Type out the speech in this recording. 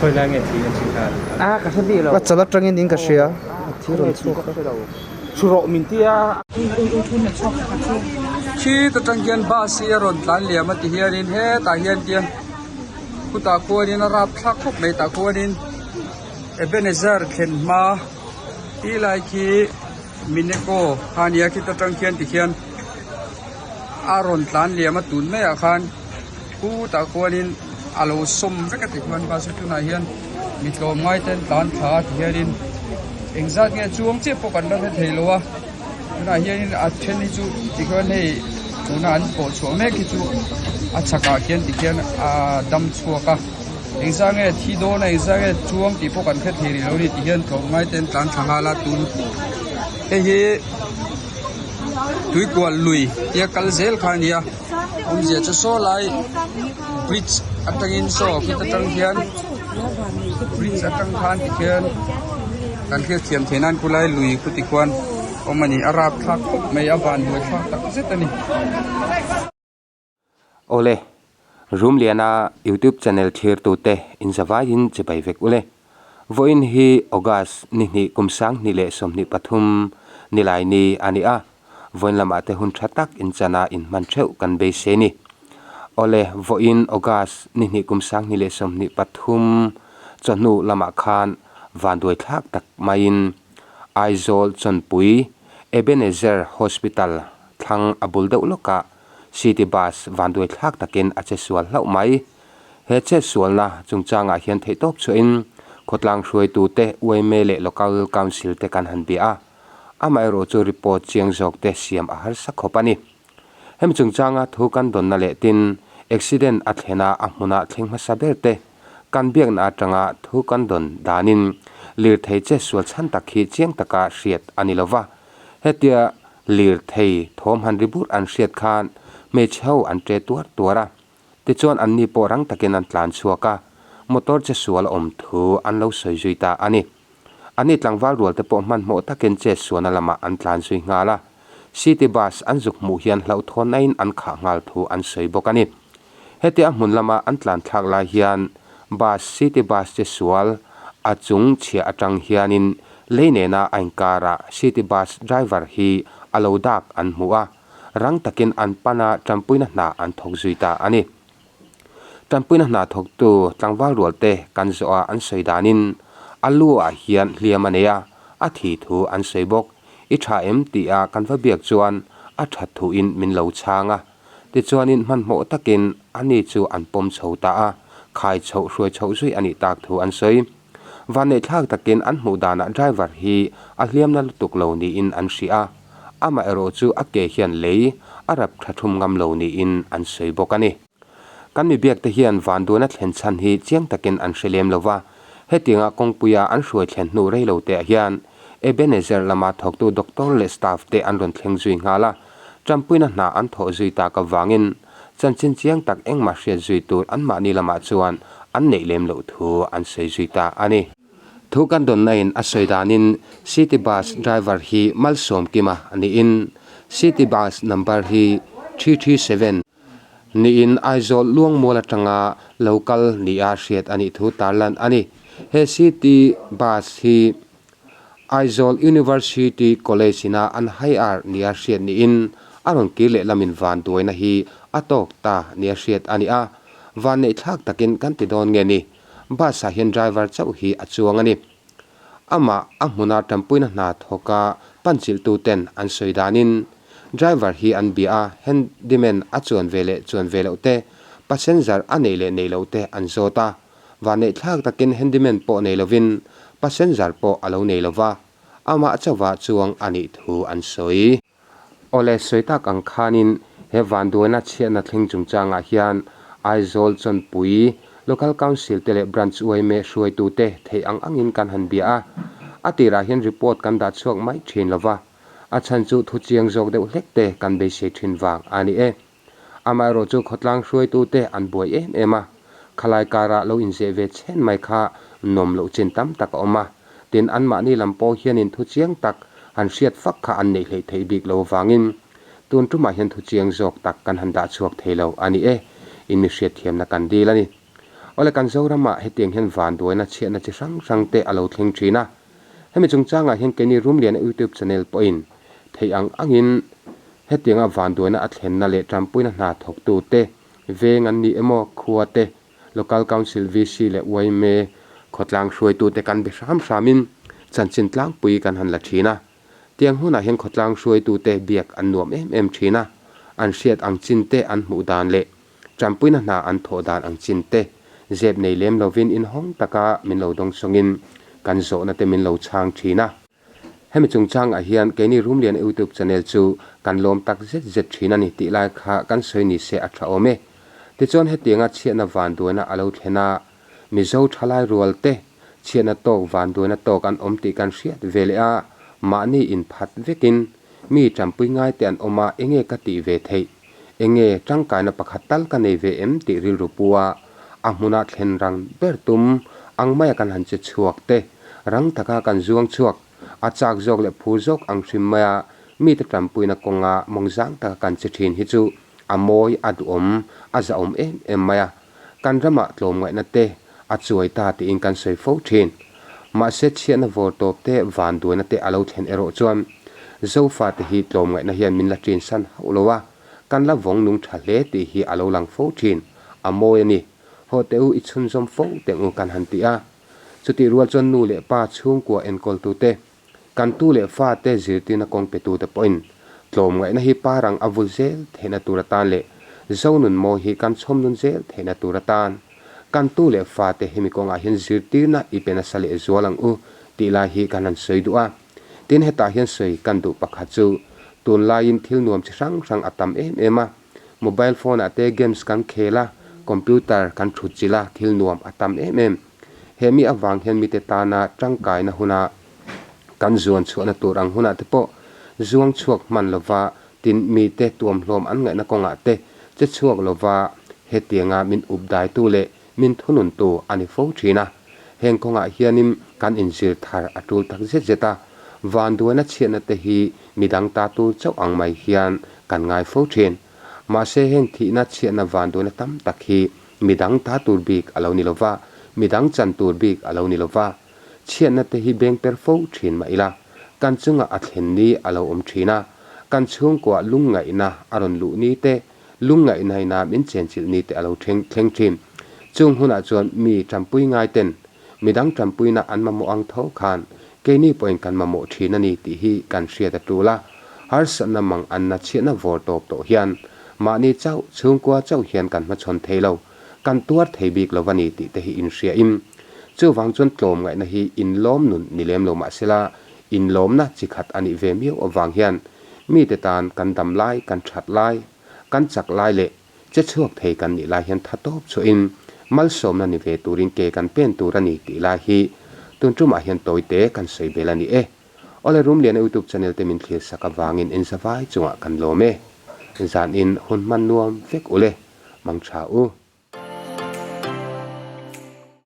Khawilai nge thi a thi kha? A ka hre bik lo. A chal atangin in ka hria. A thi rawn chhuak a. Thu rawh min ti a. Khi ta tang hian bus hi a rawn tlan liam a ti hianin hetah hian tian khutah khuanin a rap thlak khawp mai tah khuanin Ebenezer thlen hma ti lai khi Mineco kha ania khita tang khian tikhian a rawn tlan liam a tun maiah khan khutah khuanin a lo sawm vek a ti khuan bus hi tunah hian mi tlawm ngai te an tlan thla a ti hianin engzat nge chuang chiah pawh kan la hre thei lo a tunah hianin a then hi chu tikhian hei tuna an pawh chhuah mek hi chu a chhakah khian tikhian a dam chhuak a engzah nge thi dawn a engzah nge chuang tih pawh kan hre thei rih lo a ni ti hian tlawm ngai te an tlan thla nghal a tun hei hi tuikual lui tia kal zel kha a ni a awmzia chu saw lai bridge atangin saw khit atang hian bridge atang khan tikhian kan hriat thiam theih nan khulai lui khu tikhuan awm a ni a rapthlak khawp mai a van buai thlak tak zet a ni. Awle, Rumliana YouTube channel thlirtute inzavaiin chibai vek ule. Vawiin hi August ni hnih kum 2023 nilai ni a ni a, vawiin lamah te hun tha tak inchana inhman theuh kan beisei ni. Awle, vawiin August ni hnih kum 2023 chawhnu lamah khan vanduai thlak tak maiin Aizawl Chawnpui Ebenezer Hospital thlang a bul deuh lawkah City Bus vanduai thlak takin a che sual hlauh mai. He chetsualna chungchangah hian theihtawp chhuahin khawtlang hruaitute UMA leh Local Council te kan han bia a, amaherawh chu report chiang zawk te siam a harsa khawp a ni. Hemi chungchanga thu kan dawnna leh tin accident a thlena a hmuna thleng hmasa ber te kan biakna atanga thu kan dawn danin lirthei chetsual chhan tak hi chiang taka hriat a ni lova, hetia Lirthei thawm han ri burh an hriat khan hmeichhe ho an ṭe tuar tuar a. Tichuan anni pawh rang takin an tlan chhuak a, motor che sual a awm thu an lo sawi zui ta a ni. Anni tlangval rual te pawh hmanhmawh takin chet sualna lamah an tlan zui nghal a. City bus an zuk hmuh hian hlauhthawnnain an khah nghal thu an sawi bawk a ni. Hetia hmun lama an tlan thlak lai hian bus city bus che sual a chung chhia atang hianin lei nena a inkarah city bus driver hi a lo dak an hmu a, rang takin an pan a tanpuina hna an thawk zui ta a ni. Tanpuina hna thawktu tlangval rual te kan zawh a an sawi danin a lu ah hian hliam a nei a, a thi thu an sawi bawk. I tha em tih a kan va biak chuan a that thuin min lo chhang a. Tichuanin hmanhmawh takin ani chu an pawm chho ta a, khai chhoh hruai chhoh zui a nih tak thu an sawi. Vanneihthlak takin an hmuh danah driver hi a hliamna lutuk lo niin an hria a, amaherawh chu a ke hian lei a rap tha thum ngam lo niin an sawi bawk a ni. Kan mi biakte hian vanduana thlen chhan hi chiang takin an hre lem lo va, hetianga kawngpuia an hruai thlen hnu rei lo teah hian Ebenezer lama thawktu doctor leh staff te an rawn thleng zui nghal a, Ṭanpuina hna an thawh zui tak avangin chanchin chiang tak engmah hriat zui tur anmahni lamah chuan an neih lem loh thu an sawi zui ta a ni. Thu kan dawnnain a sawi danin City Bus driver hi Malsawmkima niin City Bus number hi 337 niin Aizawl Luangmual atanga lo kal nia hriat a nih thu tarlan a ni. He City Bus hi Aizawl University College ina an hire nia hriat niin a rawn kir leh lamin van duaina hi a tawk ta nia hriat a ni a, van neih thlak takin kan ti dawn nge ni, bus ah hian driver chauh hi a chuang a ni. Amah a hmuna tanpuina hna thawka panchilhtu ten an sawi danin driver hi an bia a, handyman a chuan ve leh chuan ve loh te, passenger a neih leh neih loh te an zawt a, Vanneih thlak takin handyman pawh nei lovin passenger pawh a lo nei lova, amah chauhvah chuang a nih thu an sawi. Awle sawi tak ang khanin he vanduaina chhiatna thleng chungchangah hian Aizawl Chawnpui Local Council te leh Branch yma hruaitute theih ang angin kan han bia a, a tirah hian report kan dah chhuak mai thin lova, a chhan chu thu chiang zawk deuh hlek te kan beisei thin vang a ni e. Amaherawh chu khawtlang hruaitute an buai em em a, khalai karah lo inzeh ve chhen mai kha nawm loh chin tam tak a awm a, tin anmahni lam pawh hianin thu chiang tak han hriat fak kha an neih hleih theih bik lo avangin tun tumah hian thu chiang zawk tak kan han dah chhuak thei lo a ni e, in mi hriatthiamna kan dil a ni. Awle kan Zoramah hetiang hian vanduaina chhiatna chi hrang hrang te a lo thleng thin a. Hemi chungchangah hian keini Rumliana YouTube channel pawhin theih ang angin hetianga vanduaina a thlenna leh tanpuina hna thawktute veng an ni emaw khua te Local Council VC leh yma khawtlang hruaitute kan be hram hramin chanchin tlangpui kan han la thin a. Tiang hunah hian khawtlang hruaitute biak an nuam em em thin a, an hriat ang chin te an hmuh dan leh tanpuina hna an thawh dan ang chin te zep nei lem lovin inhawng taka min lo dawngsawngin kan zawhna te min lo chhang thin a. Hemi chungchangah hian keini Rumlian YouTube channel chu kan lawm tak zet zet thin a ni tih lai kha kan sawi ni se a tha awm e. Tichuan hetianga chhiatna vanduaina a lo thlen a, Mizo thalai rual te chhiatna tawk vanduaina tawk an awm tih kan hriat ve leh a, mahni inphat vekin mi tanpui ngai te an awm a, enge ka tih ve theih? Enge tangkaina pakhat tal ka nei ve em tih rilru pu a, a hmuna thlen rang ber tum ang maia kan han che chhuak te, rang taka kan zuang chhuak, a chak zawk leh phur zawk ang hrim maia mite tanpuina kawnga mawngzang taka kan che thin hi chu a mawi, a duhawm, a zahawm em em mai a. Kan ramah tlawmngaihna te a chuai ta tiin kan sawi fo thin. Mahse chhiatna vawr tawp te vanduaina te a lo thlen erawh chuan Zofate hi tlawmngaihna hian min la ṭin san hauh lo a, kan la vawng nung ṭha hle tih hi a lo lang fo thin. A mawi a ni. Haw teh u i chhunzawm fo teh u kan han ti a. Chutih rual chuan nu leh pa chhungkua enkawltute Kan tu leh fate zirtirna kawng petute pawhin tlawmngaihna hi parang a vul zel theihna tur atan leh Zonun mawi hi kan chhawm nun zel theihna tur atan kan tu leh fate hemi kawngah hian zirtirna i pe nasa leh zual ang u tih lai hi kan han sawi duh a. Tin hetah hian sawi kan duh pakhat chu tunlaiin thil nuam chi hrang hrang a tam em em a, mobile phone ah te games kan khel a, computer kan thut chilh a, thil nuam a tam em em. He mi avang hian mite tana tangkaina huna kan zuan chhuahna tur ang hunah te pawh zuang chhuak hman lova tin mite tuamhlawm an ngaihna kawngah te che chhuak lova hetianga min up daitu leh min thununtu a ni fo thin a. Heng kawngah hianin kan inzir thar a tul tak zet zet a, vanduaina chhiatna te hi midang ta tur chauh ang mai hian kan ngai fo thin. Mahse heng thihna chhiatna vanduaina tam tak hi Midang ta tur bik a lo ni lo va, midang chan tur bik a lo ni lo va. Chhiatna te hi beng per fo thin mah ila, kan chungah a thlen ni a lo awm thin a, kan chhungkuah lungngaihna a rawn luh ni te, lungngaihna ina min chenchilh ni te a lo thleng thleng thin. Chung hunah chuan mi tanpui ngai ten midang tanpuina an mamawh ang tho khan keini pawhin kan mamawh thin a ni tih hi kan hriat a tul a. Harsatna mang anna chhiatna vawr tawp tawh hian Mahni chauh, chhungkua chauh hian kan hmachhawn thei lo, kan tuar thei bik lo va ni tih te hi inhriain, chuvang chuan tlawmngaihna hi inlawm nun ni lem lo mah sela, inlawmna chi khat a nih ve miau avang hian mite tan kan dam lai, kan that lai, kan chak lai leh che chhuak thei kan nih lai hian tha tawp chhuahin malsawmna ni ve turin ke kan pen tur a ni tih lai hi tun tumah hian tawite kan sawi bel a ni e. Awle Rumliana YouTube channel te min thlir sak avangin in zavai chungah kan lawm e. Zan in hun hman nuam vek ule. Mang tha u.